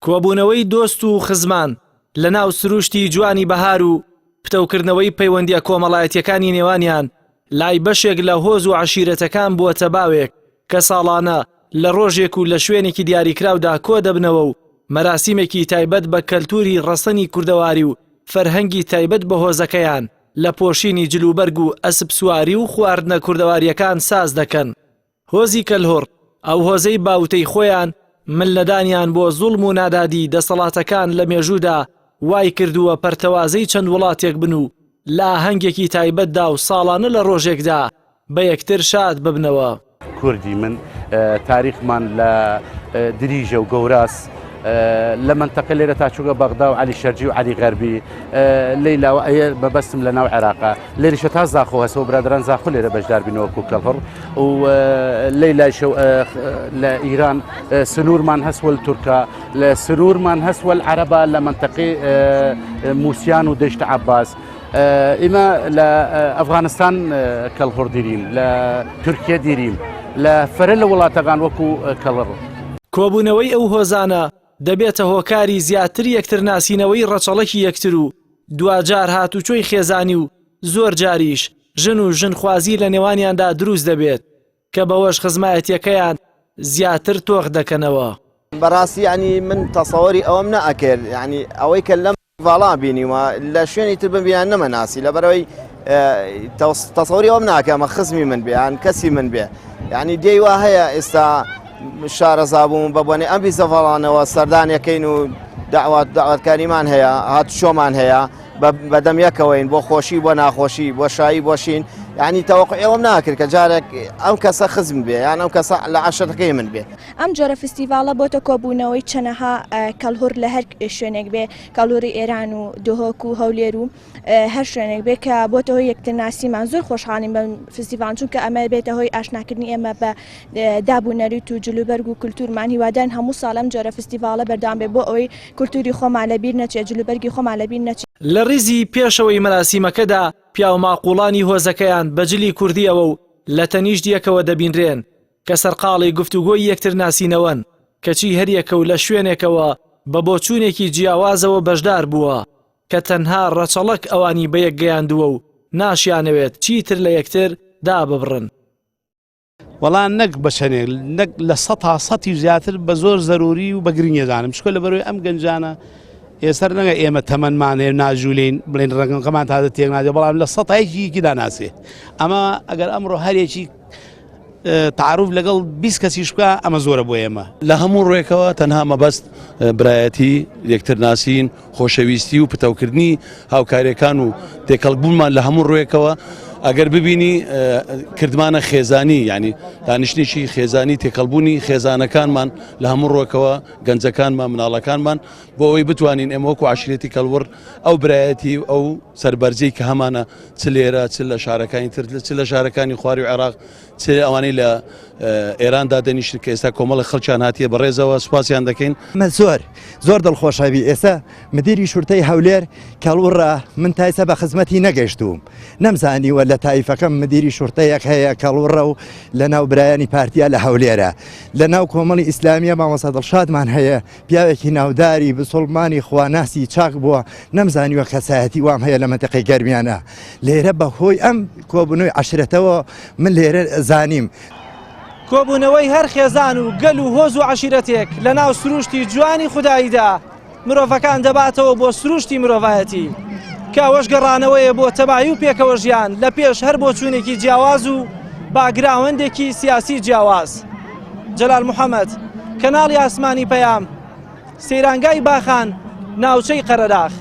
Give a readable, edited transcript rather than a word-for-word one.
کۆبوونەوەی دۆست و خزمان لە ناو سرووشتی جوانی بەهار و پتەوکردنەوەی پەیوەندییە کۆمەڵایەتییەکانی نێوانیان لای بەشێک لە هۆز و عەشیرەتەکان بووەتە باوێک کە ساڵانە لە ڕۆژێک و لە شوێنێکی دیاریکراودا کۆدەبنەوە و مەراسیمێکی تایبەت بە کەلتووری ڕەسەنی کوردەواری و فەرهەنگی تایبەت بە هۆزەکەیان لە پۆشینی جلوبەرگ و ئەسپسواری و خواردنە کوردەوارییەکان ساز دەکەن. هۆزی کەلهوڕ، ئەو هۆزەی بە وتەی خۆیان ملنەدانیان بۆ زوڵم و نادادی دەسەڵاتەکان لە مێژوودا وای کردووە پەرتەوازەی چەند وڵاتێک بن و لە ئاهەنگێکی تایبەتدا و ساڵانە لە ڕۆژێکدا بە یەکتر شاد ببنەوە. کوردی من تاریخمان لە دریژە و گەوراس لە مەنتەقە لێرە تا چووگە بەغدا و عەلی شەرجی و عەلی غەربی لەیلاوە ئەیە مەبەستم لە ناو عێراقا لێریشە تا زاخۆ هەسە و برادران زاخۆ لێرە بەشدار بینەوە کو کەڵهڕ و لەیلایشە لە ئیران سنوورمان هەس وەل تورکا لە سنوورمان هەس وەل عەرەبا لە مەنتەقەی موسیان و دەشت عەباس ئیمە لە ئەفغانستان کەڵهڕ دیریم لە تورکیە دیریم لە فەرە لە وڵاتەکان وەکو کەڵڕ. کۆبوونەوەی ئەو هۆزانە دەبێتە هۆکاری زیاتر یەکترناسینەوەی ڕەچەڵەکی یەکتر و دواجار هاتوچۆی خێزانی و زۆر جاریش ژن و ژنخوازی لە نێوانیاندا دروست دەبێت کە بەوەش خزمایەتیەکەیان زیاتر تۆخ دەکەنەوە. بەڕاستی یانی من تەسەوەری ئەوەم نەئەکرد یانی ئەوەی کە لەم ڤاڵا بینیومە لە شوێنی تر بمبیان نەمەناسی لەبەرەوەی تەسەوری ئەوم ناکەمە خزمی من بێ یان کەسی من بێ یعنی دێی وا هەیە ئێستا شارەزا بووم بە بۆنەی ئەم بیزەڤاڵانەوە سەردانەکەین و داوات داواتکاریمان هەیە هاتوچۆمان هەیە بەدەم یەکەوەین بۆ خۆشی بۆ ناخۆشی بۆ شایی بۆشین یعنی تەوەقع ئەوم ناکرد کە جارێک ئەم کەسە خزم بێ یان ئەم کەسە لە عەشرەتەکەی من بێ. ئەم جۆرە فستیڤاڵە بۆتە کۆبوونەوەی چەنەها کەڵهوڕ لە هەر شوێنێک بێ، کەڵهوڕی ئێران و دهۆک و هەولێر و هەر شوێنێک بێ کە بۆتە هۆی یەکترناسیمان. زۆر خۆشحاڵین بەم فستیڤاڵ چونکە ئەمە بێتە هۆی ئاشناکردنی ئێمە بە داب و نەریت و جلوبەرگ و کولتوورمان. هیوادارین هەموو ساڵ ئەم جۆرە فستیڤاڵە بەردەوام بێ بۆ ئەوەی کولتووری خۆمان لەبیر نەچێ، جلوبەرگی خۆمان لەبیر نەچێ. لە ڕیزی پێشەوەی مەراسیمەکەدا پیاوماقوڵانی هۆزەکەیان بە جلی کوردییەوە و لە تەنیشت یەکەوە دەبینرێن کە سەرقاڵی گفتوگۆی یەکترناسینەوەن، کەچی هەریەکە و لە شوێنێکەوە بە بۆچوونێکی جیاوازەوە بەشدار بووە، کە تەنها ڕەچەڵەک ئەوانی بەیەک گەیاندووە و ناشیانەوێت چیتر لە یەکتر داببڕن. وەڵا نەک بە چەنێک نەک لە سەتا سەتی زیاتر بە زۆر زەروری و بە گرنگی ئەزانم چکە لە بەرەوەی ئەم گەنجانە ئێستا نەگە ئێمە تەمەنمان هەیە ناژولین بڵێن ڕەنگەکەمان تازە تێک نادێ بەڵام لە سەتا یەکی یەکیدا ناسێ ئەمە ئەگەر ئەمڕۆ هەرێکی تعارف لەگەڵ 20 کەسیش بکە ئەمە زۆرە بۆ ئێمە. لە هەموو ڕوێکەوە تەنها مەبەست برایەتی، یەکتر ناسین، خۆشەویستی و پتەوکردنی هاوکاریەکان و تێکەڵبوونمان لە هەموو ڕوێکەوە ئەگەر ببینی کردمانە خێزانی ینی دانیشتێکی خێزانی تێکەڵبوونی خێزانەکانمان لە هەموو ڕۆکەوە گەنجەکانمان مناڵەکانمان بۆ ئەوەی بتوانین ئێمە وەکو عشرێتی کەڵوڕ ئەو برایەتی و ئەو سەربەرزی کە هەمانە چ لێرە چ لە شارەکانی تر چ لە شارەکانی خواری و عێراق چ ئەوانەی لە ئێران دادەنیشن کە ئێستا کۆمەڵی خەڵکیان هاتیە بەڕێزەوە سوپاسیان دەکەین. من زۆر زۆر دڵخۆشەبی ئێستا مدیری شورتەی هەولێر کەڵوڕە من تایسە بە خزمەتی نەگەشتووم نەمزانیوە لە تایفەکەم مدیری شورتەیەک هەیە کەڵوڕە و لە ناو برایانی پارتیا لە هەولێرە لە ناو کۆمەڵی ئیسلامیە مامۆستا دڵشادمان هەیە پیاوێکی ناوداری بسوڵمانی خواناسی چاک بووە نەمزانیوە کەسایەتی وام هەیە لە مەنتیقەی گەرمیانە لێرە بە هۆی ئەم کۆبوونەوەی عەشرەتەوە من لێرە زانیم. کۆبوونەوەی هەر خێزان و گەل و هۆز و عەشیرەتێک لە ناو سرووشتی جوانی خوداییدا مرۆڤەکان دەباتەوە بۆ سرووشتی مرۆڤایەتی کە ئەوەش گەڕانەوەیە بۆ تەبایی و پێکەوەژیان لە پێش هەر بۆچوونێکی جیاواز و باگراوەندێکی سیاسی جیاواز. جەلال محەمەد، کەناڵی ئاسمانی پەیام، سەیرانگای باخان، ناوچەی قەرەداخ.